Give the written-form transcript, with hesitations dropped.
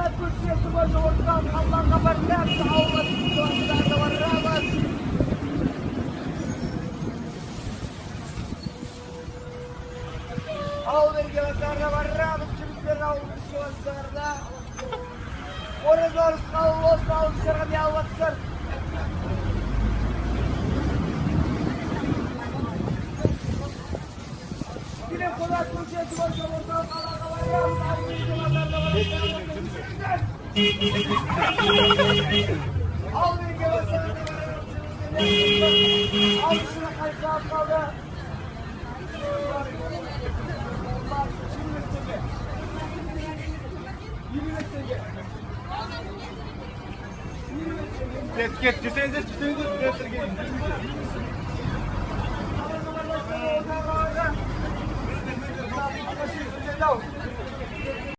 Polat көшесі бойынша орталық қалаларға барамыз. Ауыл барамыз. Ауыл базарына барамыз. Жігіттер ауыл базарына. Оразаларыңыз қабыл болсын, ауылдықтарға не алып жатсыздар? Polat көшесі бойынша орталық қалаға барамыз. Ауыл базарына барамыз. Ауыл базарына барамыз. Алғышына қанша алып қалды? 25 теңге. 25 теңге. 25 теңге. Кет, кет, жүрсеңіздер, жүрсеңіздер, жүрсеңіздер. Орталық қалаға.